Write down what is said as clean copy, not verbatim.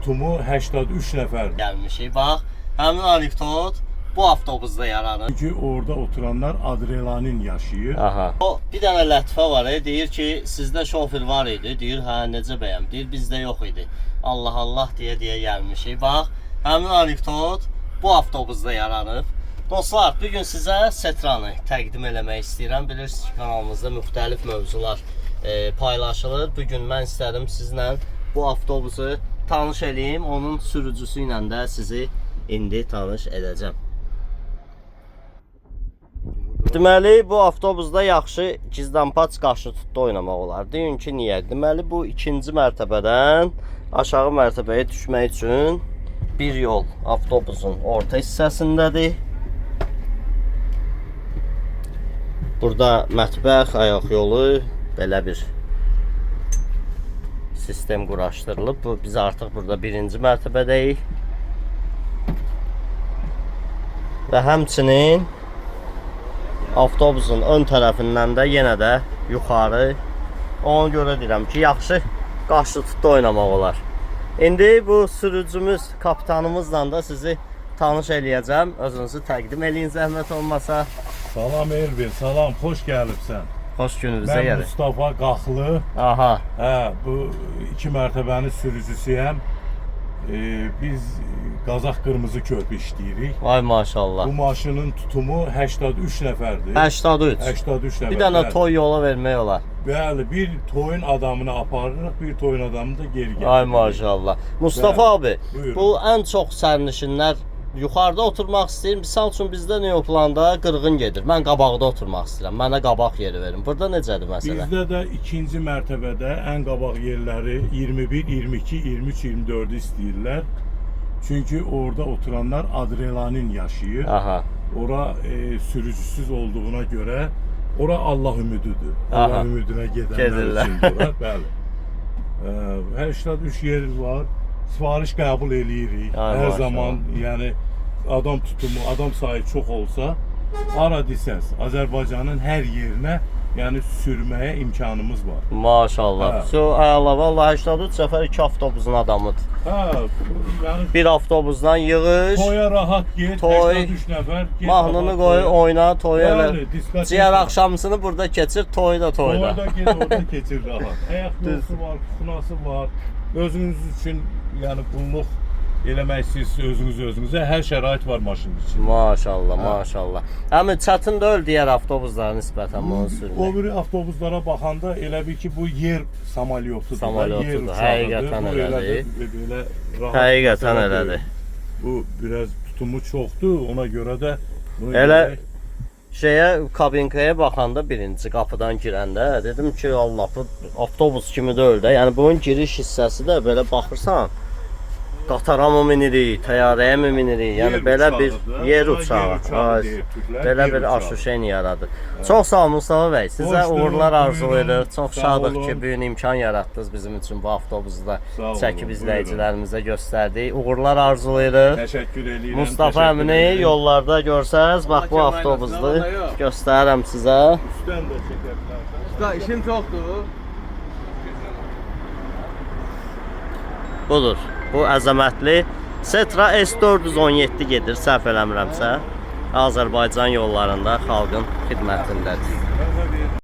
tutumu 83 nəfərdir. Gəlmişik. Bax, həmin anekdot bu avtobusda yaranır. Çünki orada oturanlar adrenalin yaşayır. Aha. O bir dənə lətifə var, deyir ki, sizdə şofer var idi. Deyir, hə, necə bəyəm? Deyir, bizdə yox idi. Allah Allah deyə-deyə gəlmişik. Bax, həmin anekdot bu avtobusda yaranıb. Dostlar, bu gün sizə Setranı təqdim eləmək istəyirəm. Bilirsiniz ki, kanalımızda müxtəlif mövzular paylaşılır. Bu gün mən istədim sizlə bu avtobusu tanış eləyim. Onun sürücüsü ilə də sizi indi tanış edəcəm. Deməli, bu avtobusda yaxşı gizlənpaç qarşı tutdu oynamaq olar. Deyin ki, niyə? Deməli, bu ikinci mərtəbədən aşağı mərtəbəyə düşmək üçün bir yol avtobusun orta hissəsindədir. Burada mətbəx, ayaq yolu belə bir sistem quraşdırılıb. Bu biz artıq burada birinci mərtəbədəyik. Və həmçinin avtobusun ön tərəfindən də yenə də yuxarı. Ona görə deyirəm ki, yaxşı qarşı tutdu oynamaq olar. İndi bu sürücümüz, kapitanımızla da sizi tanış eləyəcəm. Özünüzü təqdim eləyin zəhmət olmasa. Salam Elvin, salam, xoş gəlibsən. Xoş gününüzə Mən gəlin. Mustafa Qaxlı. Aha. Hə, bu iki mərtəbənin sürücüsüyəm. Biz Qazax Qırmızı Körpü işləyirik. Vay maşallah. Bu maşının tutumu 83 nəfərdir. 83. 83 nəfər. Bir dənə bəli. toy yola vermək olar. Bəli, bir toyun adamını aparırıq, bir toyun adamını da geri gətiririk. Ay maşallah. Mustafa Bəli, abi, buyurun. bu ən çox sərnişinlər yuxarıda oturmaq istəyir. Misal üçün bizdə Neoplanda qırğın gedir. Mən qabaqda oturmaq istəyirəm. Mənə qabaq yeri verin. Burada necədir məsələ? Bizdə də ikinci mərtəbədə ən qabaq yerləri 21, 22, 23, 24-ü istəyirlər. Çünki orada oturanlar adrenalin yaşayır. Aha. Ora sürücüsüz olduğuna görə ora Allah ümidüdür. Aha. Allah ümidinə gedənlər Gedirlər. üçün bura, bəli. 83 yer var. Sifariş qəbul eləyirik. Ay, Hər maşallah. zaman, yəni adam tutumu, adam sayı çox olsa, ara desəz, Azərbaycanın hər yerinə, yəni sürməyə imkanımız var. Maşallah. Hə. So, əla vallahi 83 səfər iki avtobusun adamıdır. Hə, yəni Bir avtobusdan yığış, toya rahat get, Toy, 83 nəfər get. mahnını rahat qoy, toya. oyna, toyu elə. Bəli, diskotek Ciyər var. axşamısını burada keçir, toyu da toyda. Orada get, orada keçir rahat. Ayaq yolsu var, kuxunası var. Özünüz üçün, yəni qulluq eləmək istəyirsiniz özünüz özünüzə, hər şərait var maşının içində. Maşallah, maşallah. Əmi çətin deyil digər avtobuslara nisbətən bunu O sürmək. biri avtobuslara baxanda elə bil ki, bu yer samolyotudur, da, Samolyotudur, yer uçağıdır. həqiqətən Bu elə elədir. də belə rahat. Həqiqətən məsələ elədir. deyil. Bu biraz tutumu çoxdur, ona görə də bunu Elə gərək- şeyə kabinkaya baxanda birinci qapıdan girəndə dedim ki, Allah bu avtobus kimi deyil də. Yəni bunun giriş hissəsi də belə baxırsan qatara mı minirik, təyyarəyə mi minirik? Yəni Yer belə bir uçağıdır. yer Buna uçağı. yer uçağı Ay, deyir türklər, Belə yer bir uçağı. aşuşen yaradır. Çox sağ olun Mustafa bəy. Sizə Hoş uğurlar bulduk, arzulayırıq. buyurun. Çox Sağ şadıq ki, olun. bu gün imkan yaratdınız bizim üçün bu avtobusu da Sağ olun, çəkib buyurun. izləyicilərimizə göstərdik. Uğurlar arzulayırıq. Təşəkkür eləyirəm. Mustafa təşəkkür əmini eləyirəm. yollarda görsəz, bax bu Allah avtobusdur. kömək olsun. Göstərirəm sizə. Üstdən də çəkə bilərsən. Usta işim çoxdur. Budur. Bu əzəmətli Setra S417 gedir, səhv eləmirəmsə. Azərbaycan yollarında xalqın xidmətindədir.